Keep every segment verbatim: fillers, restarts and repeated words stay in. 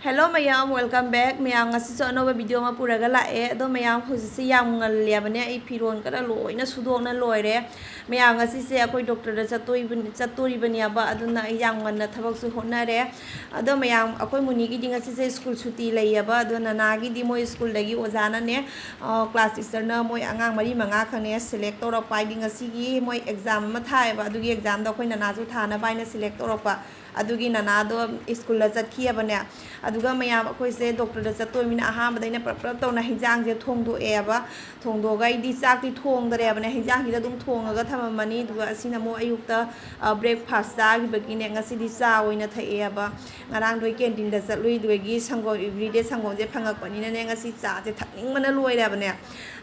Hello ꯃꯌꯥꯝ, welcome back꯫ ꯃꯌꯥꯝ, ꯉꯁꯤꯁꯨ ꯑꯅꯧꯕ video ꯑꯃ ꯄꯨꯔꯒ ꯂꯥꯛꯑꯦ꯫ ꯑꯗꯣ ꯃꯌꯥꯝ, ꯍꯧꯖꯤꯛꯁꯦ ꯌꯥꯝ ꯉꯜꯂꯦꯕꯅꯦ, ꯑꯩ ꯐꯤꯔꯣꯜ ꯈꯔ ꯂꯣꯏꯅ ꯁꯨꯗꯣꯛꯅ ꯂꯣꯏꯔꯦ꯫ ꯃꯌꯥꯝ, ꯉꯁꯤꯁꯦ ꯑꯩꯈꯣꯏ ꯗꯣꯛꯇꯔꯗ ꯆꯠꯇꯣꯏꯕ-, ꯆꯠꯇꯣꯔꯤꯕꯅꯦꯕ, ꯑꯗꯨꯅ ꯑꯩ ꯌꯥꯝ ꯉꯟꯅ ꯊꯕꯛꯁꯨ ꯍꯣꯠꯅꯔꯦ꯫ ꯑꯗꯣ ꯃꯌꯥꯝ, ꯑꯩꯈꯣꯏ ꯃꯨꯅꯤꯒꯤꯗꯤ ꯉꯁꯤꯁꯦ ꯁ꯭ꯀꯨꯜ ꯁꯨꯇꯤ ꯂꯩꯌꯦꯕ, ꯑꯗꯣ ꯅꯅꯥꯒꯤꯗꯤ ꯃꯣꯏ ꯁ꯭ꯀꯨꯜꯗꯒꯤ ꯑꯣꯖꯥꯅꯅꯦ, ꯑ, ꯀ꯭ꯂꯥꯁ ꯇꯤꯆꯔꯅ ꯃꯣꯏ ꯑꯉꯥꯡ ꯃꯔꯤ ꯃꯉꯥ ꯈꯛꯅꯦ ꯁꯦꯂꯦꯛ ꯇꯧꯔꯛꯄ, ꯍꯥꯏꯗꯤ ꯉꯁꯤꯒꯤ ꯃꯣꯏ ꯑꯦꯛꯖꯥꯝ ꯑꯃ ꯊꯥꯏꯌꯦꯕ, ꯑꯗꯨꯒꯤ ꯑꯦꯛꯖꯥꯝꯗꯣ ꯑꯩꯈꯣꯏ ꯅꯅꯥꯁꯨ ꯊꯥꯅꯕ ꯍꯥꯏꯅ ꯁꯦꯂꯦꯛ ꯇꯧꯔꯛꯄ꯫ ꯑꯗꯨꯒꯤ ꯅꯅꯥꯗꯣ ꯁ꯭ꯀꯨꯜꯗ ꯆꯠꯈꯤꯑꯕꯅꯦ꯫ ꯑꯗꯨꯒ ꯃꯌꯥꯝ, ꯑꯩꯈꯣꯏꯁꯦ ꯗꯣꯛꯇꯔꯗ ꯆꯠꯇꯣꯏꯅꯤꯅ ꯑꯍꯥꯟꯕꯗ ꯑꯩꯅ ꯄ꯭ꯔꯞ ꯄ꯭ꯔꯞ ꯇꯧꯅ ꯍꯤꯟꯖꯥꯡꯁꯦ ꯊꯣꯡꯗꯣꯛꯑꯦꯕ꯫ ꯊꯣꯡꯗꯣꯛꯑꯒ ꯑꯩꯗꯤ ꯆꯥꯛꯇꯤ ꯊꯣꯡꯗꯔꯦꯕꯅꯦ, ꯍꯤꯟꯖꯥꯡꯁꯤꯗ ꯑꯗꯨꯝ ꯊꯣꯡꯉꯒ ꯊꯝꯃꯝꯃꯅꯤ꯫ ꯑꯗꯨꯒ ꯑꯁꯤꯅ ꯑꯃꯨꯛ ꯑꯌꯨꯛꯇ, ꯑ, breakfast ꯆꯥꯈꯤꯕꯒꯤꯅꯦ, ꯉꯁꯤꯗꯤ ꯆꯥ ꯑꯣꯏꯅ ꯊꯛꯑꯦꯕ꯫ ꯉꯔꯥꯡꯗꯣ ꯑꯩ ꯀꯦꯟꯇꯤꯟꯗ ꯆꯠꯂꯨꯏ, ꯑꯗꯨꯗꯒꯤ ꯁꯪꯒꯣꯝ everyday ꯁꯪꯒꯣꯝꯁꯦ ꯐꯪꯉꯛꯄꯅꯤꯅꯅꯦ, ꯉꯁꯤ ꯆꯥꯁꯦ ꯊꯛꯅꯤꯡꯕꯅ ꯂꯣꯏꯔꯦꯕꯅꯦ꯫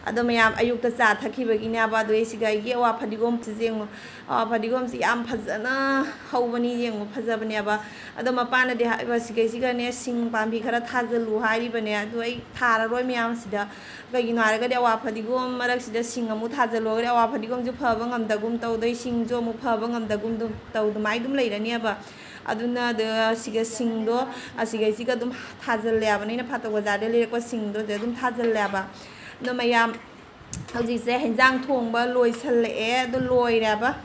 ꯑꯗꯣ ꯃꯌꯥꯝ, ꯑꯌꯨꯛꯇ ꯆꯥ ꯊꯛꯈꯤꯕꯒꯤꯅꯦꯕ꯫ ꯑꯗꯣ ꯑꯩ ꯁꯤꯒ ꯑꯩꯒꯤ ꯑꯋꯥ ꯐꯗꯤꯒꯣꯝꯁꯦ ꯌꯦꯡꯉꯨ꯫ ꯑ, ꯐꯗꯤꯒꯣꯝꯁꯤ ꯌꯥꯝ ꯐꯖꯅ ꯍꯧꯕꯅꯤ, ꯌꯦꯡꯉꯨ, ꯐꯖꯕꯅꯦꯕ꯫ ꯑꯗꯣ ꯃꯄꯥꯅꯗꯤ ꯍꯥꯏꯕ, ꯁꯤꯒꯩꯁꯤꯒꯅꯦ ꯁꯤꯡ ꯄꯥꯝꯕꯤ ꯈꯔ ꯊꯥꯖꯤꯜꯂꯨ ꯍꯥꯏꯔꯤꯕꯅꯦ꯫ ꯑꯗꯣ ꯑꯩ ꯊꯥꯔꯔꯣꯏ ꯃꯌꯥꯝꯁꯤꯗ꯫ ꯀꯩꯒꯤꯅꯣ ꯍꯥꯏꯔꯒꯗꯤ ꯑꯋꯥ ꯐꯗꯤꯒꯣꯝ ꯃꯔꯛꯁꯤꯗ ꯁꯤꯡ ꯑꯃꯨꯛ ꯊꯥꯖꯤꯜꯂꯨꯔꯒꯗꯤ ꯑꯋꯥ ꯐꯗꯤꯒꯣꯝꯁꯨ ꯐꯕ ꯉꯝꯗꯒꯨꯝ ꯇꯧꯗꯣꯏ, ꯁꯤꯡꯁꯨ ꯑꯃꯨꯛ ꯐꯕ ꯉꯝꯗꯒꯨꯝ ꯑꯗꯨꯝ ꯇꯧ, ꯑꯗꯨꯃꯥꯏꯅ ꯑꯗꯨꯝ ꯂꯩꯔꯅꯦꯕ꯫ ꯑꯗꯨꯅ ꯑꯗ ꯁꯤꯒ ꯁꯤꯡꯗꯣ ꯑꯁꯤꯒꯩꯁꯤꯒ ꯑꯗꯨꯝ ꯊꯥꯖꯤꯜꯂꯦꯕ, ꯑꯩꯅ ꯐꯥꯇꯣꯛ ꯕꯖꯥꯔꯗ ꯂꯩꯔꯛꯄ ꯁꯤꯡꯗꯣ ꯑꯗꯨ ꯑꯗꯨꯝ ꯊꯥꯖꯤꯜꯂꯦꯕ꯫ ꯑꯗꯣ ꯃꯌꯥꯝ, ꯍꯧꯖꯤꯛꯁꯦ ꯍꯦꯟꯖꯥꯡ ꯊꯣꯡꯕ ꯂꯣꯏꯁꯜꯂꯛꯑꯦ, ꯑꯗꯨ ꯂꯣꯏꯔꯦꯕ꯫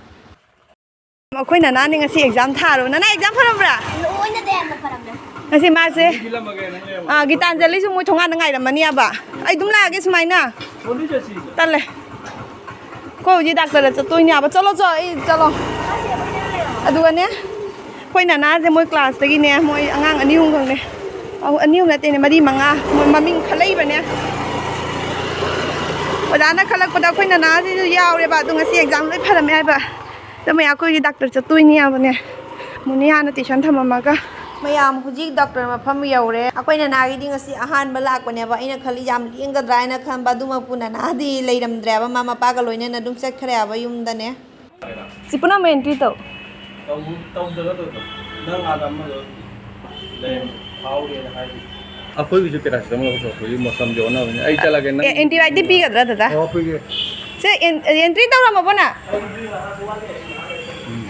ꯑꯩꯈꯣꯏ ꯅꯅꯥꯅꯦ ꯉꯁꯤ ꯑꯦꯛꯖꯥꯝ ꯊꯥꯔꯣ꯫ ꯅꯅꯥ, ꯑꯦꯛꯖꯥꯝ ꯐꯔꯝꯕ꯭ꯔꯥ? ꯂꯣꯏꯅ ꯗꯌꯥꯅ ꯐꯔꯝꯃꯦ꯫ ꯉꯁꯤ ꯃꯥꯁꯦ, ꯑꯥ, ꯒꯤꯇꯥꯟꯖꯂꯤꯁꯨ ꯃꯣꯏ ꯊꯣꯡꯒꯥꯟꯗ ꯉꯥꯏꯔꯝꯃꯅꯤꯕ꯫ ꯑꯩ ꯑꯗꯨꯝ ꯂꯥꯛꯑꯒꯦ ꯁꯨꯃꯥꯏꯅ꯫ ꯇꯜꯂꯦ꯫ ꯑꯩꯈꯣꯏ ꯍꯧꯖꯤꯛ ꯗꯥꯛꯇꯔꯗ ꯆꯠꯇꯣꯏꯅꯦꯕ꯫ ꯆꯠꯂꯣ, ꯆꯣ, ꯑꯩ ꯆꯠꯂꯣ꯫ ꯑꯗꯨꯒꯅꯦ, ꯑꯩꯈꯣꯏ ꯅꯅꯥꯁꯦ ꯃꯣꯏ ꯀ꯭ꯂꯥꯁꯇꯒꯤꯅꯦ, ꯃꯣꯏ ꯑꯉꯥꯡ ꯑꯅꯤ ꯑꯍꯨꯝꯈꯛꯅꯦ꯫ ꯑꯍꯨ-, ꯑꯅꯤ ꯑꯍꯨꯝ ꯅꯠꯇꯦꯅꯦ, ꯃꯔꯤ ꯃꯉꯥ, ꯃꯣꯏ ꯃꯃꯤꯡ ꯈꯜꯂꯛꯏꯕꯅꯦ꯫ ꯑꯣꯖꯥꯅ ꯈꯜꯂꯛꯄꯗ ꯑꯩꯈꯣꯏ ꯅꯅꯥꯁꯤꯁꯨ ꯌꯥꯎꯔꯦꯕ, ꯑꯗꯣ ꯉꯁꯤ ꯑꯦꯛꯖꯥꯝ ꯂꯣꯏ ꯐꯔꯝꯃꯦ ꯍꯥꯏꯕ꯫ ꯑꯗꯣ ꯃꯌꯥꯝ, ꯑꯩꯈꯣꯏꯒꯤ ꯗꯥꯛꯇꯔ ꯆꯠꯇꯣꯏꯅꯦ ꯍꯥꯏꯕꯅꯦ꯫ ꯃꯨꯅꯤ ꯍꯥꯟꯅ ꯇꯨꯏꯁꯟ ꯊꯝꯃꯝꯃꯒ꯫ ꯃꯌꯥꯝ, ꯍꯧꯖꯤꯛ ꯗꯥꯛꯇꯔ ꯃꯐꯝ ꯌꯧꯔꯦ꯫ ꯑꯩꯈꯣꯏ ꯅꯅꯥꯒꯤꯗꯤ ꯉꯁꯤ ꯑꯍꯥꯟꯕ ꯂꯥꯛꯄꯅꯦꯕ꯫ ꯑꯩꯅ ꯈꯜꯂꯤ ꯌꯥꯝ ꯂꯦꯡꯒꯗ꯭ꯔꯥ ꯍꯥꯏꯅ ꯈꯟꯕ, ꯑꯗꯨꯃꯛꯄꯨ ꯅꯅꯥꯗꯤ ꯂꯩꯔꯝꯗ꯭ꯔꯦꯕ, ꯃꯥ ꯃꯄꯥꯒ ꯂꯣꯏꯅꯅ ꯑꯗꯨꯝ ꯆꯠꯈ꯭ꯔꯦꯕ ꯌꯨꯝꯗꯅꯦ꯫ ꯁꯤ ꯄꯨꯝꯅꯃꯛ ꯑꯦꯟꯇ꯭ꯔꯤ ꯇꯧ꯫ ꯇꯧ-, ꯇꯧꯗ꯭ꯔꯒ ꯇꯧꯗ꯭ꯔꯣ? ꯅꯪ ꯑꯥꯗ ꯑꯃꯗꯣ ꯂꯩꯔꯝꯃꯤ, ꯐꯥꯎꯔꯦꯅ ꯍꯥꯏꯗꯨꯗꯤ꯫ ꯑꯩꯈꯣꯏꯒꯤꯁꯨ ꯄꯦꯔꯥꯁꯤꯇꯥꯃꯣꯜ ꯄꯨꯊꯣꯛꯄꯒꯤ ꯃꯣꯁꯝꯁꯦ ꯑꯣꯟꯅꯕꯅꯤ꯫ ꯑꯩ ꯆꯠꯂꯒꯦ, ꯅꯪ ꯑꯦ, ꯑꯦꯟꯇꯤꯕꯥꯏꯑꯣꯇꯤꯛ ꯄꯤꯒꯗ꯭ꯔꯥ, ꯗꯗꯥ? ꯑꯣ, ꯄꯤꯒꯦ꯫ ꯁꯦ, ꯑꯦꯟ-, ꯑꯦꯟꯇ꯭ꯔꯤ ꯇꯧꯔꯝꯃꯕꯣ ꯅꯪ? ꯎꯝ꯫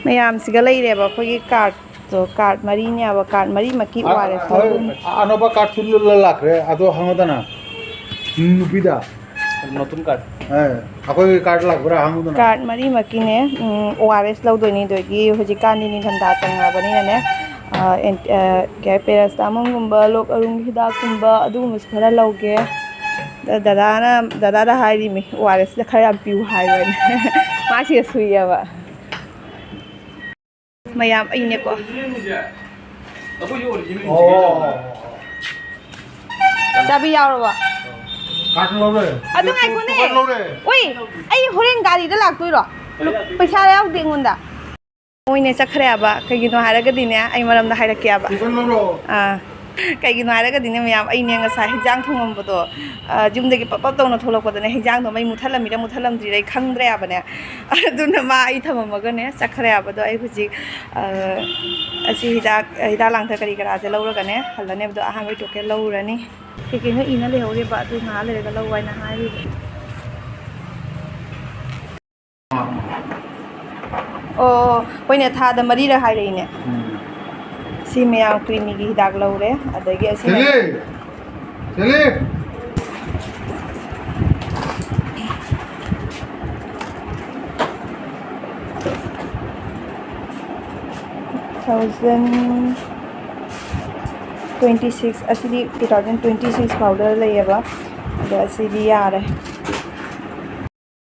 ꯃꯌꯥꯝꯁꯤꯒ ꯂꯩꯔꯦꯕ ꯑꯩꯈꯣꯏꯒꯤ ꯀꯥꯔꯠ꯫ ꯑꯗꯣ ꯀꯥꯔꯠ ꯃꯔꯤꯅꯦꯕ, ꯀꯥꯔꯠ ꯃꯔꯤꯃꯛꯀꯤ ꯑꯣ ꯑꯥꯔ ꯑꯦꯁ ꯂꯧꯗꯣꯏꯅꯤ꯫ ꯑꯅꯧꯕ ꯀꯥꯔꯠꯁꯨ ꯂ- ꯂ- ꯂꯥꯛꯈ꯭ꯔꯦ, ꯑꯗꯣ ꯍꯪꯉꯣꯗꯅ꯫ ꯅꯨꯄꯤꯗ꯫ ꯅꯣꯇꯨꯟ ꯀꯥꯔꯠ꯫ ꯑꯦ, ꯑꯩꯈꯣꯏꯒꯤ ꯀꯥꯔꯠ ꯂꯥꯛꯄ꯭ꯔꯥ ꯍꯪꯉꯨꯗꯅ꯫ ꯀꯥꯔꯠ ꯃꯔꯤꯃꯛꯀꯤꯅꯦ, ꯎꯝ, ꯑꯣ ꯑꯥꯔ ꯑꯦꯁ ꯂꯧꯗꯣꯏꯅꯤ꯫ ꯑꯗꯒꯤ ꯍꯧꯖꯤꯛꯀꯥꯟꯗꯤ ꯅꯤꯡꯊꯝꯊꯥ ꯆꯪꯉꯕꯅꯤꯅꯅꯦ, ꯑ, ꯑꯦꯟ-, ꯑ, ꯀꯩ ꯍꯥꯏ, ꯄꯦꯔꯥꯁꯤꯇꯥꯃꯣꯜꯒꯨꯝꯕ, ꯂꯣꯛ ꯑꯔꯨꯝꯒꯤ ꯍꯤꯗꯥꯛꯀꯨꯝꯕ, ꯑꯗꯨꯒꯨꯝꯕꯁꯨ ꯈꯔ ꯂꯧꯒꯦ꯫ ꯗ-, ꯗꯗꯥꯅ, ꯗꯗꯥꯗ ꯍꯥꯏꯔꯤꯃꯤ, ꯑꯣ ꯑꯥꯔ ꯑꯦꯁꯇ ꯈꯔ ꯌꯥꯝ ꯄꯤꯌꯨ ꯍꯥꯏꯕꯅꯦ꯫ ꯃꯥ ꯁꯤꯗ ꯁꯨꯏꯌꯦꯕ꯫ ꯃꯌꯥꯝ ꯑꯩꯅꯦꯀꯣ꯫ ꯑꯣ꯫ ꯆꯥꯕꯤ ꯌꯥꯎꯔꯕꯣ? ꯀꯥꯔꯇꯨꯟ ꯂꯧꯔꯦ꯫ ꯑꯗꯨ ꯉꯥꯏꯈꯣꯅꯦ꯫ ꯇꯣꯀꯟ ꯂꯧꯔꯦ꯫ ꯎꯏ, ꯑꯩ ꯍꯣꯔꯦꯟ ꯒꯥꯔꯤꯗ ꯂꯥꯛꯇꯣꯏꯔꯣ? ꯂꯨ-, ꯄꯩꯁꯥ ꯌꯥꯎꯗꯦ ꯑꯩꯉꯣꯟꯗ꯫ ꯃꯣꯏꯅꯦ ꯆꯠꯈ꯭ꯔꯦꯕ꯫ ꯀꯩꯒꯤꯅꯣ ꯍꯥꯏꯔꯒꯗꯤꯅꯦ, ꯑꯩ ꯃꯔꯝꯗ ꯍꯥꯏꯔꯛꯀꯦꯕ꯫ ꯇꯣꯀꯟ ꯂꯧꯔꯣ꯫ ꯑꯥ꯫ ꯀꯩꯒꯤꯅꯣ ꯍꯥꯏꯔꯒꯗꯤꯅꯦ ꯃꯌꯥꯝ, ꯑꯩꯅꯦ ꯉꯁꯥꯏ ꯍꯤꯟꯖꯥꯡ ꯊꯣꯡꯉꯝꯕꯗꯣ, ꯑ, ꯌꯨꯝꯗꯒꯤ ꯄꯞ ꯄꯞ ꯇꯧꯅ ꯊꯣꯛꯂꯛꯄꯗꯅꯦ, ꯍꯤꯟꯖꯥꯡꯗꯣ ꯃꯩ ꯃꯨꯠꯊꯠꯂꯝꯃꯤꯔ ꯃꯨꯠꯊꯠꯂꯝꯗ꯭ꯔꯤꯔ ꯑꯩ ꯈꯪꯗ꯭ꯔꯦ ꯍꯥꯏꯕꯅꯦ꯫ ꯑꯗꯨꯅ ꯃꯥ ꯑꯩ ꯊꯝꯃꯝꯃꯒꯅꯦ ꯆꯠꯈ꯭ꯔꯦ ꯍꯥꯏꯕꯗꯣ꯫ ꯑꯩ ꯍꯧꯖꯤꯛ, ꯑ, ꯑꯁꯤ ꯍꯤꯗꯥꯛ, ꯍꯤꯗꯥꯛ ꯂꯥꯡꯊꯛ ꯀꯔꯤ ꯀꯔꯥꯁꯦ ꯂꯧꯔꯒꯅꯦ ꯍꯜꯂꯅꯦꯕꯗꯣ꯫ ꯑꯍꯥꯟꯕꯒꯤ ꯇꯣꯀꯦꯟ ꯂꯧꯔꯨꯔꯅꯤ꯫ ꯀꯩ ꯀꯩꯅꯣ ꯏꯅ ꯂꯩꯍꯧꯔꯤꯕ ꯑꯗꯨ ꯉꯥꯏꯍꯥꯛ ꯂꯩꯔꯒ ꯂꯧ ꯍꯥꯏꯅ ꯍꯥꯏꯔꯤꯕ꯫ ꯑꯣ, ꯍꯣꯏꯅꯦ, ꯊꯥꯗ ꯃꯔꯤꯔꯛ ꯍꯥꯏꯔꯛꯏꯅꯦ꯫ ꯎꯝ꯫ ꯁꯤ ꯃꯌꯥꯝ ꯀ꯭ꯔꯤꯃꯤꯒꯤ ꯍꯤꯗꯥꯛ ꯂꯧꯔꯦ, ꯑꯗꯒꯤ ꯑꯁꯤꯅ ꯆꯦꯂꯤ! ꯆꯦꯂꯤ! Thousand twenty six, ꯑꯁꯤꯗꯤ two thousand twenty six ꯐꯥꯎꯗ ꯂꯩꯌꯦꯕ, ꯑꯗꯣ ꯑꯁꯤꯗꯤ ꯌꯥꯔꯦ꯫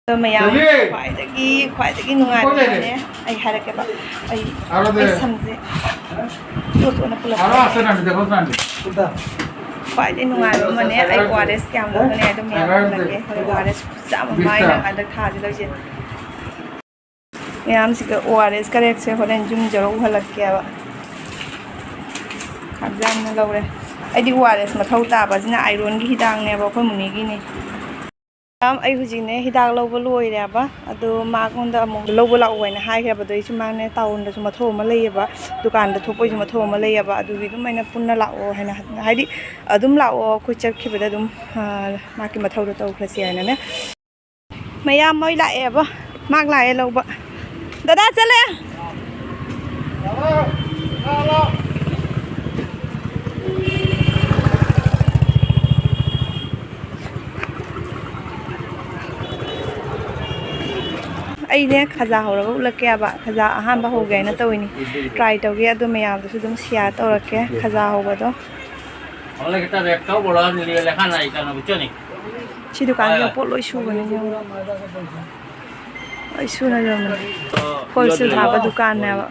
ꯑꯗꯣ ꯃꯌꯥꯝ, ꯆꯦꯂꯤ! ꯈ꯭ꯋꯥꯏꯗꯒꯤ, ꯈ꯭ꯋꯥꯏꯗꯒꯤ ꯅꯨꯡꯉꯥꯏꯕ ꯀꯣꯏ ꯂꯩꯔꯦ꯫ ꯑꯃꯅꯦ꯫ ꯑꯩ ꯍꯥꯏꯔꯛꯀꯦꯕ, ꯑꯩ, ꯑꯥꯔꯣ ꯑꯩ ꯂꯩꯔꯦ꯫ ꯁꯝꯁꯦ ꯆꯣꯠ ꯆꯣꯠꯅ ꯄꯨꯜꯂꯛꯄ꯫ ꯑꯥꯔꯣ ꯑꯁ ꯅꯪ ꯗꯦꯀꯣ ꯅꯪ꯫ ꯈ꯭ꯋꯥꯏꯗꯒꯤ ꯅꯨꯡꯉꯥꯏꯕ ꯑꯃꯅꯦ꯫ ꯑꯩ ꯑꯥꯔ ꯑꯦꯁ ꯀꯦꯝ ꯂꯧꯕꯅꯦ꯫ ꯑꯗꯨꯝ ꯌꯥꯝ ꯍꯜꯂꯛꯀꯦ꯫ ꯍꯣꯏ, ꯑꯥꯔ ꯑꯦꯁ ꯆꯥꯕ ꯃꯥꯏꯅ ꯍꯟꯗꯛ ꯊꯥꯁꯦ ꯂꯧꯁꯦ꯫ ꯃꯌꯥꯝꯁꯤꯒ ꯑꯣ ꯑꯥꯔ ꯑꯦꯁ ꯀꯔꯦꯛꯁꯦ ꯍꯣꯔꯦꯟ ꯌꯨꯝ ꯌꯧꯔꯒ ꯍꯜꯂꯛꯀꯦꯕ꯫ ꯈꯥꯡꯖꯥꯝꯅ ꯂꯧꯔꯦ꯫ ꯑꯩꯗꯤ ꯑꯣ ꯑꯥꯔ ꯑꯦꯁ ꯃꯊꯧ ꯇꯥꯕꯁꯤꯅ ꯑꯥꯏꯔꯣꯟꯒꯤ ꯍꯤꯗꯥꯛꯅꯦꯕ ꯑꯩꯈꯣꯏ ꯃꯨꯅꯤꯒꯤꯅꯤ꯫ ꯃꯌꯥꯝ, ꯑꯩ ꯍꯧꯖꯤꯛꯅꯦ ꯍꯤꯗꯥꯛ ꯂꯧꯕ ꯂꯣꯏꯔꯦꯕ꯫ ꯑꯗꯣ ꯃꯥꯉꯣꯟꯗ ꯑꯃꯨꯛ ꯂꯧꯕ ꯂꯥꯛꯑꯣ ꯍꯥꯏꯅ ꯍꯥꯏꯈ꯭ꯔꯦꯕ꯫ ꯑꯗꯣ ꯑꯩꯁꯨ ꯃꯥꯅꯦ ꯇꯥꯎꯟꯗꯁꯨ ꯃꯊꯧ ꯑꯃ ꯂꯩꯌꯦꯕ, ꯗꯨꯀꯥꯟꯗ ꯊꯣꯛꯄꯩꯁꯨ ꯃꯊꯧ ꯑꯃ ꯂꯩꯌꯦꯕ꯫ ꯑꯗꯨꯒꯤ ꯑꯗꯨꯝ ꯑꯩꯅ ꯄꯨꯟꯅ ꯂꯥꯛꯑꯣ ꯍꯥꯏꯅ, ꯍꯥꯏꯗꯤ ꯑꯗꯨꯝ ꯂꯥꯛꯑꯣ, ꯑꯩꯈꯣꯏ ꯆꯠꯈꯤꯕꯗ ꯑꯗꯨꯝ, ꯑ, ꯃꯥꯒꯤ ꯃꯊꯧꯗꯣ ꯇꯧꯈ꯭ꯔꯁꯤ ꯍꯥꯏꯅꯅꯦ꯫ ꯃꯌꯥꯝ ꯃꯣꯏ ꯂꯥꯛꯑꯦꯕ, ꯃꯥꯛ ꯂꯥꯛꯑꯦ ꯂꯧꯕ꯫ ꯗꯗꯥ ꯆꯠꯂꯦ꯫ ꯑꯩꯅꯦ ꯈꯖꯥ ꯍꯧꯔꯒ ꯎꯠꯂꯛꯀꯦ ꯍꯥꯏꯕ, ꯈꯖꯥ ꯑꯍꯥꯟꯕ ꯍꯧꯒꯦ ꯍꯥꯏꯅ ꯇꯧꯔꯤꯅꯤ꯫ ꯇ꯭ꯔꯥꯏ ꯇꯧꯒꯦ, ꯑꯗꯨ ꯃꯌꯥꯝꯗꯁꯨ ꯑꯗꯨꯝ ꯁꯤꯌꯥꯔ ꯇꯧꯔꯛꯀꯦ ꯈꯖꯥ ꯍꯧꯕꯗꯣ꯫ ꯁꯤ ꯗꯨꯀꯥꯟꯁꯤꯗ ꯄꯣꯠ ꯂꯣꯏ ꯁꯨꯕꯅꯦ, ꯌꯦꯡꯉꯣ꯫ ꯂꯣꯏ ꯁꯨꯅ ꯌꯣꯟꯕꯅꯦ꯫ ꯐꯣꯜ ꯁꯤꯜ ꯊꯥꯕ ꯗꯨꯀꯥꯟꯅꯦꯕ꯫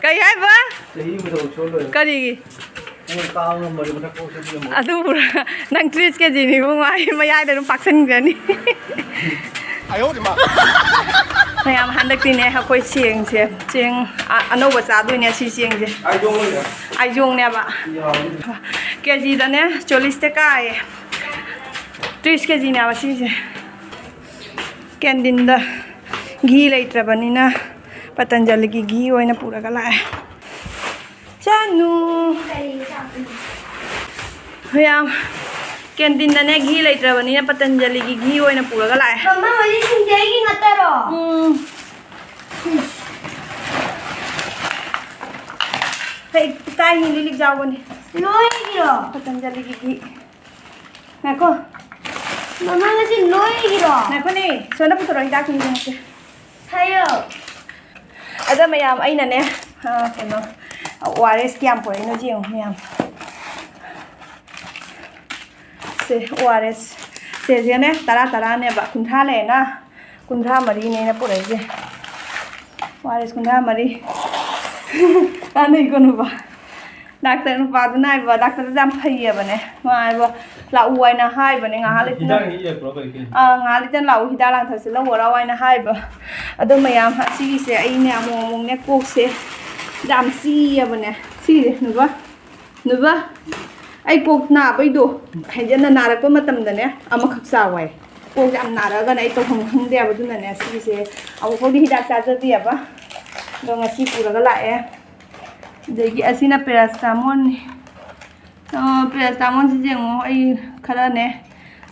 ꯀꯩ ꯍꯥꯏꯕ? ꯆꯍꯤ ꯑꯃꯗ ꯁꯣꯜ ꯂꯣꯏꯔꯦ꯫ ꯀꯔꯤꯒꯤ? ꯅꯪ ꯀꯥꯡ ꯉꯝꯃꯗꯤ ꯃꯊꯛ ꯄꯣꯛ ꯆꯠꯄ ꯉꯝꯃꯣꯏ꯫ ꯑꯗꯨꯕꯨꯔꯥ? ꯅꯪ ꯇ꯭ꯔꯤꯁ ꯀꯦꯖꯤꯅꯤ ꯏꯕꯨꯡꯉꯣ, ꯑꯩ ꯃꯌꯥꯏꯗ ꯑꯗꯨꯝ ꯄꯥꯛꯁꯟꯈ꯭ꯔꯅꯤ꯫ ꯃꯌꯥꯝ, ꯍꯟꯗꯛꯇꯤꯅꯦ ꯑꯩꯈꯣꯏ ꯆꯦꯡꯁꯦ, ꯆꯦꯡ ꯑ-, ꯑꯅꯧꯕ ꯆꯥꯗꯣꯏꯅꯦ ꯁꯤ ꯆꯦꯡꯁꯦ꯫ ꯑꯥꯏꯖꯣꯡꯅꯦꯕ꯫ ꯀꯦꯖꯤꯗꯅꯦ ꯆꯣꯂꯤꯁꯇ ꯀꯥꯏꯌꯦ꯫ ꯇ꯭ꯔꯤꯁ ꯀꯦꯖꯤꯅꯦꯕ ꯁꯤꯁꯦ꯫ ꯀꯦꯟꯗꯤꯟꯗ ꯘꯤ ꯂꯩꯇ꯭ꯔꯕꯅꯤꯅ ꯄꯇꯟꯖꯂꯤꯒꯤ ꯘꯤ ꯑꯣꯏꯅ ꯄꯨꯔꯒ ꯂꯥꯛꯑꯦ꯫ ꯆꯥꯅꯨ꯫ ꯃꯌꯥꯝ, ꯀꯦꯟꯇꯤꯟꯗꯅꯦ ꯘꯤ ꯂꯩꯇ꯭ꯔꯕꯅꯤꯅ ꯄꯇꯟꯖꯂꯤꯒꯤ ꯘꯤ ꯑꯣꯏꯅ ꯄꯨꯔꯒ ꯂꯥꯛꯑꯦ꯫ ꯃꯃꯥ, ꯍꯧꯖꯤꯛ ꯁꯤꯡꯁꯦ ꯑꯩꯒꯤ ꯉꯥꯛꯇꯔꯣ? ꯎꯝ꯫ ꯀꯥꯏꯅꯤ ꯂꯤꯂꯤꯛ ꯌꯥꯎꯕꯅꯤ꯫ ꯂꯣꯏꯒꯤꯔꯣ? ꯄꯇꯟꯖꯂꯤꯒꯤ ꯘꯤ꯫ ꯉꯥꯏꯈꯣ꯫ ꯃꯃꯥ, ꯉꯁꯤ ꯂꯣꯏꯒꯤꯔꯣ? ꯉꯥꯏꯈꯣꯅꯦ, ꯁꯣꯝꯗ ꯄꯨꯊꯣꯔꯛꯑꯣ, ꯍꯤꯗꯥꯛꯀꯤ ꯌꯦꯡꯉꯛꯀꯦ꯫ ꯍꯥꯏꯌꯣ꯫ ꯑꯗ ꯃꯌꯥꯝ, ꯑꯩꯅꯅꯦ, ꯑ, ꯀꯩꯅꯣ, ꯑꯣ ꯑꯥꯔ ꯑꯦꯁ ꯀꯌꯥꯝ ꯄꯨꯔꯛꯏꯅꯣ ꯌꯦꯡꯉꯣ ꯃꯌꯥꯝ꯫ ꯁꯦ, ꯑꯣ ꯑꯥꯔ ꯑꯦꯁ꯫ ꯁꯦꯁꯤꯅꯦ, ꯇꯔꯥ ꯇꯔꯥꯅꯦꯕ, ꯀꯨꯟꯊ꯭ꯔꯥ ꯂꯩꯌꯦꯅ꯫ ꯀꯨꯟꯊ꯭ꯔꯥ ꯃꯔꯤꯅꯦ ꯑꯩꯅ ꯄꯨꯔꯛꯏꯁꯦ꯫ ꯑꯣ ꯑꯥꯔ ꯑꯦꯁ ꯀꯨꯟꯊ꯭ꯔꯥ ꯃꯔꯤ꯫ ꯇꯥꯟꯅꯩꯀꯣ ꯅꯨꯄꯥ꯫ ꯗꯥꯛꯇꯔ ꯅꯨꯄꯥꯗꯨꯅ ꯍꯥꯏꯕ, ꯗꯥꯛꯇꯔꯗꯨ ꯌꯥꯝ ꯐꯩꯌꯦꯕꯅꯦ꯫ ꯃꯥ ꯍꯥꯏꯕ, "ꯂꯥꯛꯎ" ꯍꯥꯏꯅ ꯍꯥꯏꯕꯅꯦ ꯉꯥꯏꯍꯥꯛ ꯂꯩꯇꯅ꯫ ꯍꯤꯗꯥꯛ ꯏꯔꯛꯄ꯭ꯔꯣ ꯀꯔꯤ ꯀꯔꯤ? ꯑꯥ, ꯉꯥꯏꯍꯥꯛ ꯂꯩꯇꯅ "ꯂꯥꯛꯎ, ꯍꯤꯗꯥꯛ ꯂꯥꯡꯊꯛꯁꯦ ꯂꯧꯔꯣ ꯂꯥꯛꯑꯣ" ꯍꯥꯏꯅ ꯍꯥꯏꯕ꯫ ꯑꯗꯣ ꯃꯌꯥꯝ, ꯁꯤꯒꯤꯁꯦ ꯑꯩꯅꯦ ꯑꯃꯨꯛ ꯑꯃꯨꯛꯅꯦ ꯀꯣꯛꯁꯦ ꯌꯥꯝ ꯆꯤꯛꯑꯕꯅꯦ꯫ ꯁꯤꯁꯦ ꯅꯨꯕ, ꯅꯨꯕ, ꯑꯩ ꯀꯣꯛ ꯅꯥꯕꯩꯗꯣ ꯍꯦꯟꯖꯟꯅ ꯅꯥꯔꯛꯄ ꯃꯇꯝꯗꯅꯦ ꯑꯃꯈꯛ ꯆꯥꯎ ꯍꯥꯏ꯫ ꯀꯣꯛꯁꯦ ꯌꯥꯝ ꯅꯥꯔꯛꯑꯒꯅ ꯑꯩ ꯇꯧꯐꯝ ꯈꯪꯗꯦꯕ꯫ ꯑꯗꯨꯅꯅꯦ ꯁꯤꯒꯤꯁꯦ ꯑꯃꯨꯛ ꯐꯥꯎꯗꯤ ꯍꯤꯗꯥꯛ ꯆꯥꯖꯗꯦꯕ꯫ ꯑꯗꯣ ꯉꯁꯤ ꯄꯨꯔꯒ ꯂꯥꯛꯑꯦ꯫ ꯑꯗꯒꯤ ꯑꯁꯤꯅ ꯄꯦꯔꯥꯁꯤꯇꯥꯃꯣꯜꯅꯤ꯫ ꯑ, ꯄꯦꯔꯥꯁꯤꯇꯥꯃꯣꯜꯁꯤꯁꯨ ꯌꯦꯡꯉꯣ, ꯑꯩ ꯈꯔꯅꯦ,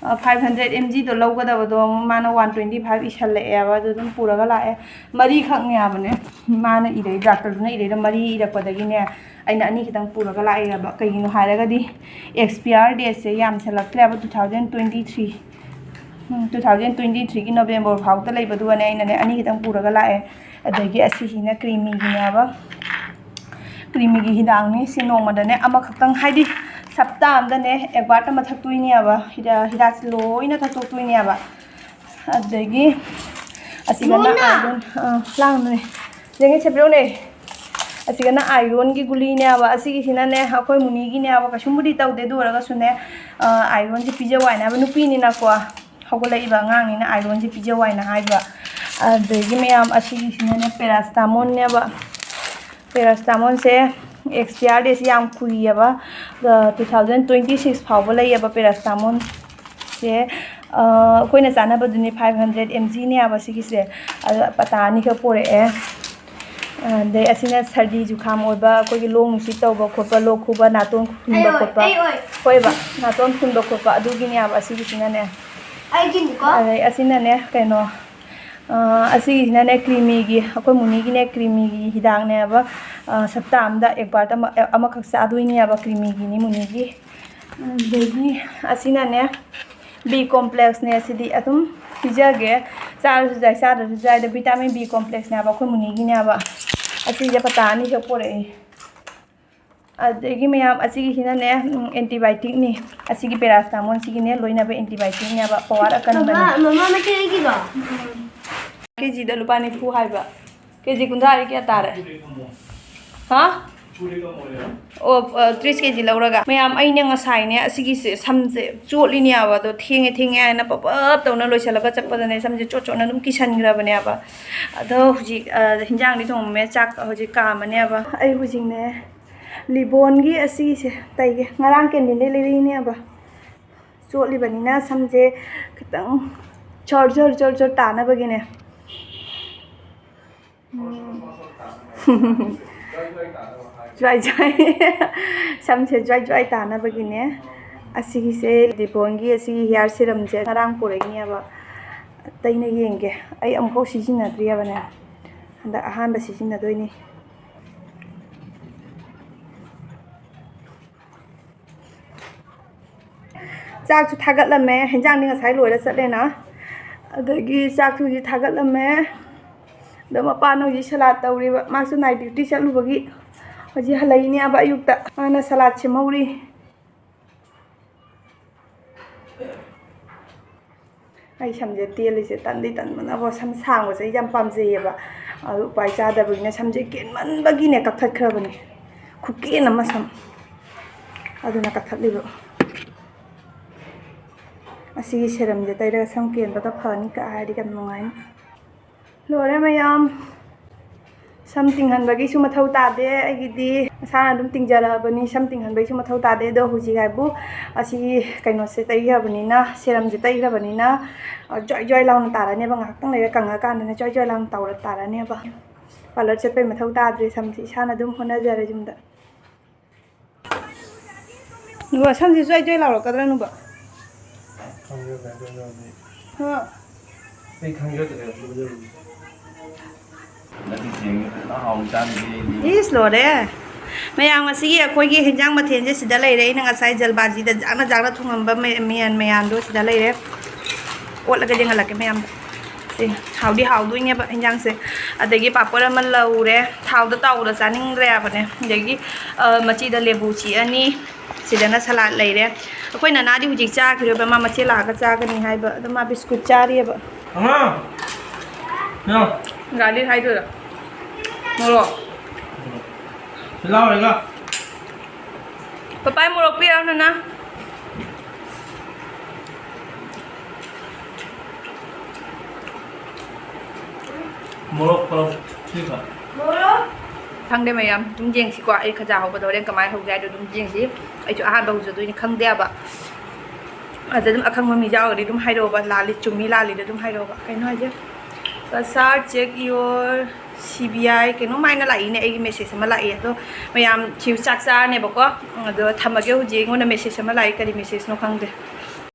ꯑ, five hundred M G ꯗꯣ ꯂꯧꯒꯗꯕꯗꯣ ꯃꯥꯅ one twenty five ꯏꯁꯜꯂꯛꯑꯦꯕ, ꯑꯗꯨ ꯑꯗꯨꯝ ꯄꯨꯔꯒ ꯂꯥꯛꯑꯦ꯫ ꯃꯔꯤꯈꯛꯅꯦ ꯍꯥꯏꯕꯅꯦ ꯃꯥꯅ ꯏꯔꯛꯏ, ꯗꯥꯛꯇꯔꯗꯨꯅ ꯏꯔꯛꯏꯗꯣ꯫ ꯃꯔꯤ ꯏꯔꯛꯄꯗꯒꯤꯅꯦ ꯑꯩꯅ ꯑꯅꯤ ꯈꯛꯇꯪ ꯄꯨꯔꯒ ꯂꯥꯛꯏꯔꯕ꯫ ꯀꯩꯒꯤꯅꯣ ꯍꯥꯏꯔꯒꯗꯤ expire date ꯁꯦ ꯌꯥꯝꯁꯜꯂꯛꯇ꯭ꯔꯦꯕ, two thousand twenty three꯫ ꯎꯝ, two thousand twenty threeꯒꯤ November ꯐꯥꯎꯗ ꯂꯩꯕꯗꯨꯒꯅꯦ, ꯑꯩꯅꯅꯦ ꯑꯅꯤ ꯈꯛꯇꯪ ꯄꯨꯔꯒ ꯂꯥꯛꯑꯦ꯫ ꯑꯗꯒꯤ ꯑꯁꯤꯁꯤꯅ ꯀ꯭ꯔꯤꯃꯤꯒꯤꯅꯦꯕ, ꯀ꯭ꯔꯤꯃꯤꯒꯤ ꯍꯤꯗꯥꯛꯅꯤ꯫ ꯁꯤ ꯅꯣꯡꯃꯗꯅꯦ ꯑꯃꯈꯛꯇꯪ, ꯍꯥꯏꯗꯤ ꯁꯞꯇꯥ ꯑꯝꯗꯅꯦ ꯑꯦꯛꯕꯥꯔꯠ ꯑꯃ ꯊꯛꯇꯣꯏꯅꯦꯕ꯫ ꯍꯤꯗꯥꯛ, ꯍꯤꯗꯥꯛꯁꯦ ꯂꯣꯏꯅ ꯊꯛꯇꯣꯛꯇꯣꯏꯅꯦꯕ꯫ ꯑꯗꯒꯤ ꯑꯁꯤꯒꯅ ꯂꯣꯏꯅ? ꯑꯥꯏꯔꯟ, ꯑ, ꯂꯥꯡꯅꯨꯅꯦ꯫ ꯌꯦꯡꯉꯦ, ꯁꯦ ꯄꯤꯔꯛꯎꯅꯦ꯫ ꯑꯁꯤꯒꯅ ꯑꯥꯏꯔꯣꯟꯒꯤ ꯒꯨꯂꯤꯅꯦꯕ꯫ ꯑꯁꯤꯒꯤꯁꯤꯅꯅꯦ ꯑꯩꯈꯣꯏ ꯃꯨꯅꯤꯒꯤꯅꯦꯕ, ꯀꯩꯁꯨꯝꯕꯨꯗꯤ ꯇꯧꯗꯦ, ꯑꯗꯨ ꯑꯣꯏꯔꯒꯁꯨꯅꯦ, ꯑ, ꯑꯥꯏꯔꯣꯟꯁꯦ ꯄꯤꯖꯧ ꯍꯥꯏꯅꯦꯕ, ꯅꯨꯄꯤꯅꯤꯅꯀꯣ꯫ ꯍꯧꯒꯠꯂꯛꯏꯕ ꯑꯉꯥꯡꯅꯤꯅ ꯑꯥꯏꯔꯣꯟꯁꯦ ꯄꯤꯖꯧ ꯍꯥꯏꯅ ꯍꯥꯏꯕ꯫ ꯑꯗꯒꯤ ꯃꯌꯥꯝ, ꯑꯁꯤꯒꯤꯁꯤꯅꯅꯦ ꯄꯦꯔꯥꯁꯤꯇꯥꯃꯣꯜꯅꯦꯕ꯫ ꯄꯦꯔꯥꯁꯤꯇꯥꯃꯣꯜꯁꯦ ꯑꯦꯛꯁꯄꯤꯌꯥꯔ ꯗꯦꯠꯁꯦ ꯌꯥꯝ ꯀꯨꯏꯌꯦꯕ꯫ ꯑ, two thousand twenty six ꯐꯥꯎꯕ ꯂꯩꯌꯦꯕ ꯄꯦꯔꯥꯁꯤꯇꯥꯃꯣꯜꯁꯦ꯫ ꯑ, ꯑꯩꯈꯣꯏꯅ ꯆꯥꯅꯕꯗꯨꯅꯤ, five hundred mg ꯅꯦꯕ ꯁꯤꯒꯤꯁꯦ꯫ ꯑꯗ ꯄꯇꯥ ꯑꯅꯤꯈꯛ ꯄꯣꯔꯛꯑꯦ꯫ ꯑꯗꯩ ꯑꯁꯤꯅ ꯁꯔꯗꯤ ꯖꯨꯈꯥꯝ ꯑꯣꯏꯕ, ꯑꯩꯈꯣꯏꯒꯤ ꯂꯣꯛ ꯅꯨꯡꯁꯤꯠ ꯇꯧꯕ ꯈꯣꯠꯄ, ꯂꯣꯛ ꯈꯨꯕ, ꯅꯥꯇꯣꯟ ꯐꯨꯟꯕ ꯑꯩ ꯑꯣꯏ, ꯈꯣꯠꯄ, ꯑꯩ ꯑꯣꯏ꯫ ꯍꯣꯏꯕ, ꯅꯥꯇꯣꯟ ꯐꯨꯟꯕ ꯈꯣꯠꯄ ꯑꯗꯨꯒꯤꯅꯦꯕ ꯑꯁꯤꯒꯤꯁꯤꯅꯅꯦ꯫ ꯑꯩꯒꯤꯅꯤꯀꯣ? ꯑꯗꯩ ꯑꯁꯤꯅꯅꯦ ꯀꯩꯅꯣ, ꯑ, ꯑꯁꯤꯒꯤꯁꯤꯅꯅꯦ ꯀ꯭ꯔꯤꯃꯤꯒꯤ, ꯑꯩꯈꯣꯏ ꯃꯨꯅꯤꯒꯤꯅꯦ ꯀ꯭ꯔꯤꯃꯤꯒꯤ ꯍꯤꯗꯥꯛꯅꯦꯕ꯫ ꯑ, ꯁꯞꯇꯥ ꯑꯃꯗ ꯑꯦꯛꯕꯥꯔꯠ ꯑꯃ, ꯑꯃꯈꯛ ꯆꯥꯗꯣꯏꯅꯦꯕ ꯀ꯭ꯔꯤꯃꯤꯒꯤꯅꯤ, ꯃꯨꯅꯤꯒꯤ꯫ ꯑꯗꯒꯤ ꯑꯁꯤꯅꯅꯦ B complexꯅꯦ, ꯁꯤꯗꯤ ꯑꯗꯨꯝ ꯄꯤꯖꯒꯦ, ꯆꯥꯔꯁꯨ ꯌꯥꯏ, ꯆꯥꯗ꯭ꯔꯁꯨ ꯌꯥꯏ꯫ ꯑꯗꯣ vitamin B complexꯅꯦꯕ ꯑꯩꯈꯣꯏ ꯃꯨꯅꯤꯒꯤꯅꯦꯕ꯫ ꯑꯁꯤꯁꯦ ꯄꯇꯥ ꯑꯅꯤꯈꯛ ꯄꯣꯔꯛꯑꯦ꯫ ꯑꯗꯒꯤ ꯃꯌꯥꯝ, ꯑꯁꯤꯒꯤꯁꯤꯅꯅꯦ, ꯎꯝ, antibioticꯅꯤ꯫ ꯑꯁꯤꯒꯤ ꯄꯦꯔꯥꯁꯤꯇꯥꯃꯣꯜꯁꯤꯒꯤꯅꯦ ꯂꯣꯏꯅꯕ antibioticꯅꯦꯕ, ꯄꯋꯥꯔ ꯑꯀꯟꯕꯅꯦ꯫ ꯃꯃꯥ, ꯃꯃꯥ, ꯃꯆꯦ ꯑꯩꯒꯤꯗꯣ? ꯎꯝ꯫ ꯀꯦꯖꯤꯗ ꯂꯨꯄꯥ ꯅꯤꯐꯨ ꯍꯥꯏꯕ꯫ ꯀꯦꯖꯤ ꯀꯨꯟꯊ꯭ꯔꯥꯗꯤ ꯀꯌꯥ ꯇꯥꯔꯦ? ꯍꯥ? ꯑꯣ, ꯑ, ꯇ꯭ꯔꯤꯁ ꯀꯦꯖꯤ ꯂꯧꯔꯒ꯫ ꯃꯌꯥꯝ, ꯑꯩꯅ ꯉꯁꯥꯏꯅꯦ ꯑꯁꯤꯒꯤꯁꯦ ꯁꯝꯁꯦ ꯆꯣꯠꯂꯤꯅꯦꯕ, ꯑꯗꯣ ꯊꯦꯡꯉꯦ ꯊꯦꯡꯉꯦ ꯍꯥꯏꯅ ꯄꯞ ꯄꯞ ꯇꯧꯅ ꯂꯣꯏꯁꯤꯜꯂꯒ ꯆꯠꯄꯗꯅꯦ ꯁꯝꯁꯦ ꯆꯣꯠ ꯆꯣꯠꯅ ꯑꯗꯨꯝ ꯀꯤꯁꯟꯈ꯭ꯔꯕꯅꯦꯕ꯫ ꯑꯗꯣ ꯍꯧꯖꯤꯛ, ꯑ, ꯍꯤꯟꯖꯥꯡꯗꯤ ꯊꯣꯡꯉꯝꯃꯦ, ꯆꯥꯛ ꯍꯧꯖꯤꯛ ꯀꯥꯝꯃꯅꯦꯕ꯫ ꯑꯩ ꯍꯧꯖꯤꯛꯅꯦ ꯂꯤꯕꯣꯟꯒꯤ ꯑꯁꯤꯒꯤꯁꯦ ꯇꯩꯒꯦ꯫ ꯉꯔꯥꯡ ꯀꯦꯟꯗꯤꯗꯩ ꯂꯩꯔꯛꯏꯅꯦꯕ꯫ ꯆꯣꯠꯂꯤꯕꯅꯤꯅ ꯁꯝꯁꯦ ꯈꯤꯇꯪ ꯖꯣꯔ ꯖꯣꯔ ꯖꯣꯔ ꯖꯣꯔ ꯇꯥꯅꯕꯒꯤꯅꯦ꯫ ꯎꯝ꯫ ꯖ꯭ꯋꯥꯏ ꯖ꯭ꯋꯥꯏ꯫ ꯁꯝꯁꯦ ꯖ꯭ꯋꯥꯏ ꯖ꯭ꯋꯥꯏ ꯇꯥꯅꯕꯒꯤꯅꯦ꯫ ꯑꯁꯤꯒꯤꯁꯦ ꯂꯤꯕꯣꯟꯒꯤ ꯑꯁꯤꯒꯤ hair serumꯁꯦ ꯉꯔꯥꯡ ꯄꯨꯔꯛꯏꯅꯦꯕ꯫ ꯇꯩꯅ ꯌꯦꯡꯒꯦ꯫ ꯑꯩ ꯑꯃꯨꯛꯐꯥꯎ ꯁꯤꯖꯤꯟꯅꯗ꯭ꯔꯤꯕꯅꯦ꯫ ꯍꯟꯗꯛ ꯑꯍꯥꯟꯕ ꯁꯤꯖꯤꯟꯅꯗꯣꯏꯅꯤ꯫ ꯆꯥꯛꯁꯨ ꯊꯥꯒꯠꯂꯝꯃꯦ, ꯍꯦꯟꯖꯥꯡꯗꯤ ꯉꯁꯥꯏ ꯂꯣꯏꯔ ꯆꯠꯂꯦꯅ꯫ ꯑꯗꯒꯤ ꯆꯥꯛꯁꯨ ꯍꯧꯖꯤꯛ ꯊꯥꯒꯠꯂꯝꯃꯦ꯫ ꯑꯗꯣ ꯃꯄꯥꯅ ꯍꯧꯖꯤꯛ ꯁꯂꯥꯠ ꯇꯧꯔꯤꯕ, ꯃꯥꯁꯨ night duty ꯆꯠꯂꯨꯕꯒꯤ ꯍꯧꯖꯤꯛ ꯍꯜꯂꯛꯏꯅꯦꯕ ꯑꯌꯨꯛꯇ꯫ ꯃꯥꯅ ꯁꯂꯥꯠ ꯁꯦꯝꯍꯧꯔꯤ꯫ ꯑꯩ ꯁꯝꯁꯦ ꯇꯦꯜꯂꯤꯁꯦ ꯇꯟꯗꯤ ꯇꯟꯕꯅꯀꯣ, ꯁꯝ ꯁꯥꯡꯕꯁꯦ ꯑꯩ ꯌꯥꯝ ꯄꯥꯝꯖꯩꯌꯦꯕ꯫ ꯑꯗꯨ ꯎꯄꯥꯏ ꯆꯥꯗꯕꯒꯤꯅꯦ, ꯁꯝꯁꯦ ꯀꯦꯟꯃꯟꯕꯒꯤꯅꯦ ꯀꯛꯊꯠꯈ꯭ꯔꯕꯅꯦ, ꯈꯨꯀꯦꯟ ꯑꯃ ꯁꯝ꯫ ꯑꯗꯨꯅ ꯀꯛꯊꯠꯂꯤꯕ꯫ ꯑꯁꯤꯒꯤ ꯁꯦꯔꯝꯁꯦ ꯇꯩꯔꯒ ꯁꯝ ꯀꯦꯟꯕꯒ ꯐꯅꯤ ꯀ ꯍꯥꯏꯔꯗꯤ ꯌꯥꯝ ꯅꯨꯡꯉꯥꯏꯅꯤ꯫ ꯂꯣꯏꯔꯦ ꯃꯌꯥꯝ꯫ ꯁꯝ ꯇꯤꯡꯍꯟꯕꯒꯤꯁꯨ ꯃꯊꯧ ꯇꯥꯗꯦ ꯑꯩꯒꯤꯗꯤ, ꯃꯁꯥꯅ ꯑꯗꯨꯝ ꯇꯤꯡꯖꯔꯛꯑꯕꯅꯤ꯫ ꯁꯝ ꯇꯤꯡꯍꯟꯕꯒꯤꯁꯨ ꯃꯊꯧ ꯇꯥꯗꯦ꯫ ꯑꯗꯣ ꯍꯧꯖꯤꯛ ꯍꯥꯏꯕꯨ ꯑꯁꯤꯒꯤ ꯀꯩꯅꯣꯁꯦ ꯇꯩꯈ꯭ꯔꯕꯅꯤꯅ, ꯁꯦꯔꯝꯁꯦ ꯇꯩꯈ꯭ꯔꯕꯅꯤꯅ, ꯑ, ꯖ꯭ꯋꯥꯏ ꯖ꯭ꯋꯥꯏ ꯂꯥꯎꯅ ꯇꯥꯔꯅꯦꯕ꯫ ꯉꯥꯏꯍꯥꯛꯇꯪ ꯂꯩꯔ ꯀꯪꯉꯀꯥꯟꯗꯅ ꯖ꯭ꯋꯥꯏ ꯖ꯭ꯋꯥꯏ ꯂꯥꯎꯅ ꯇꯧꯔ ꯇꯥꯔꯅꯦꯕ꯫ ꯄꯥꯔꯂꯔ ꯆꯠꯄꯩ ꯃꯊꯧ ꯇꯥꯗ꯭ꯔꯦ꯫ ꯁꯝꯁꯦ ꯏꯁꯥꯅ ꯑꯗꯨꯝ ꯍꯣꯠꯅꯖꯔꯦ ꯌꯨꯝꯗ꯫ ꯅꯨꯕ, ꯁꯝꯁꯦ ꯖ꯭ꯋꯥꯏ ꯖ꯭ꯋꯥꯏ ꯂꯥꯎꯔꯛꯀꯗ꯭ꯔꯥ ꯅꯨꯕ? ꯈꯪꯖꯗ꯭ꯔꯦ ꯑꯗꯨ ꯌꯧꯔꯗꯤ꯫ ꯍꯥ? ꯑꯩ ꯈꯪꯖꯗ꯭ꯔꯦ ꯑꯗꯨ ꯌꯧꯔꯗꯤ꯫ ꯅꯪꯗꯤ ꯊꯦꯡꯉꯦ, ꯐꯖꯅ ꯍꯥꯎꯅ ꯆꯥꯈꯤꯒꯦ ꯑꯩꯗꯤ꯫ ꯏꯁ, ꯂꯣꯏꯔꯦ꯫ ꯃꯌꯥꯝ, ꯉꯁꯤꯒꯤ ꯑꯩꯈꯣꯏꯒꯤ ꯍꯦꯟꯖꯥꯡ ꯃꯊꯦꯜꯁꯦ ꯁꯤꯗ ꯂꯩꯔꯦ꯫ ꯑꯩꯅ ꯉꯁꯥꯏ ꯖꯜꯕꯥꯖꯤꯗ ꯖꯥꯛꯅ ꯖꯥꯛꯅ ꯊꯣꯡꯉꯝꯕ ꯃ-, ꯃꯌꯥꯟ ꯃꯌꯥꯟꯗꯣ ꯁꯤꯗ ꯂꯩꯔꯦ꯫ ꯑꯣꯠꯂꯒ ꯌꯦꯡꯍꯜꯂꯛꯀꯦ ꯃꯌꯥꯝꯗ꯫ ꯁꯦ, ꯍꯥꯎꯗꯤ ꯍꯥꯎꯗꯣꯏꯅꯦꯕ ꯍꯦꯟꯖꯥꯡꯁꯦ꯫ ꯑꯗꯒꯤ ꯄꯥꯄꯣꯔ ꯑꯃ ꯂꯧꯔꯦ꯫ ꯊꯥꯎꯗ ꯇꯥꯎꯕꯗ ꯆꯥꯅꯤꯡꯗ꯭ꯔꯦ ꯍꯥꯏꯕꯅꯦ꯫ ꯑꯗꯒꯤ, ꯑ, ꯃꯆꯤꯗ ꯂꯦꯕꯨ ꯆꯤꯛꯑꯅꯤ꯫ ꯁꯤꯗꯅ ꯁꯂꯥꯠ ꯂꯩꯔꯦ꯫ ꯑꯩꯈꯣꯏ ꯅꯅꯥꯗꯤ ꯍꯧꯖꯤꯛ ꯆꯥꯈꯤꯔꯣꯏꯕ, ꯃꯥ ꯃꯆꯦ ꯂꯥꯛꯑꯒ ꯆꯥꯒꯅꯤ ꯍꯥꯏꯕ, ꯑꯗꯣ ꯃꯥ ꯕꯤꯁꯀꯨꯠ ꯆꯥꯔꯤꯑꯕ꯫ ꯑꯉꯥꯡ! ꯌꯥ꯫ ꯒꯥꯔꯤ ꯍꯥꯏꯗꯣꯏꯔꯥ? ꯃꯣꯔꯣꯛ꯫ ꯁꯤ ꯂꯥꯎꯔꯦꯒ꯫ ꯄꯄꯥꯏ ꯃꯣꯔꯣꯛ ꯄꯤꯔꯛꯑꯣ, ꯅꯅꯥ꯫ ꯃꯣꯔꯣꯛ ꯈꯔ ꯁꯤꯈ꯫ ꯈꯪꯗꯦ ꯃꯌꯥꯝ, ꯑꯗꯨꯝ ꯌꯦꯡꯁꯤꯀꯣ꯫ ꯑꯩ ꯈꯖꯥ ꯍꯧꯕꯗ ꯍꯣꯔꯦꯟ ꯀꯃꯥꯏꯅ ꯍꯧꯒꯦ ꯍꯥꯏꯗꯣ ꯑꯗꯨꯝ ꯌꯦꯡꯁꯤ꯫ ꯑꯩꯁꯨ ꯑꯍꯥꯟꯕ ꯍꯧꯖꯗꯣꯏꯅꯤ, ꯈꯪꯗꯦꯕ꯫ ꯑꯗ ꯑꯗꯨꯝ ꯑꯈꯪꯕ ꯃꯤ ꯌꯥꯎꯔꯒꯗꯤ ꯑꯗꯨꯝ ꯍꯥꯏꯔꯛꯑꯣꯕ, ꯂꯥꯜꯂꯤ ꯆꯨꯝꯃꯤ ꯂꯥꯜꯂꯤꯗꯣ ꯑꯗꯨꯝ ꯍꯥꯏꯔꯛꯑꯣꯕ꯫ ꯀꯩꯅꯣ ꯍꯥꯏꯁꯦ, "Kasar, check your C B I" ꯀꯩꯅꯣꯝ ꯍꯥꯏꯅ ꯂꯥꯛꯏꯅꯦ꯫ ꯑꯩꯒꯤ message ꯑꯃ ꯂꯥꯛꯑꯦ꯫ ꯑꯗꯣ ꯃꯌꯥꯝ ꯁꯤ ꯆꯥꯛ ꯆꯥꯔꯅꯦꯕꯀꯣ꯫ ꯑꯗꯣ ꯊꯝꯃꯒꯦ꯫ ꯍꯧꯖꯤꯛ ꯑꯩꯉꯣꯟꯗ message ꯑꯃ ꯂꯥꯛꯑꯦ, ꯀꯔꯤ message ꯅꯣ ꯈꯪꯗꯦ꯫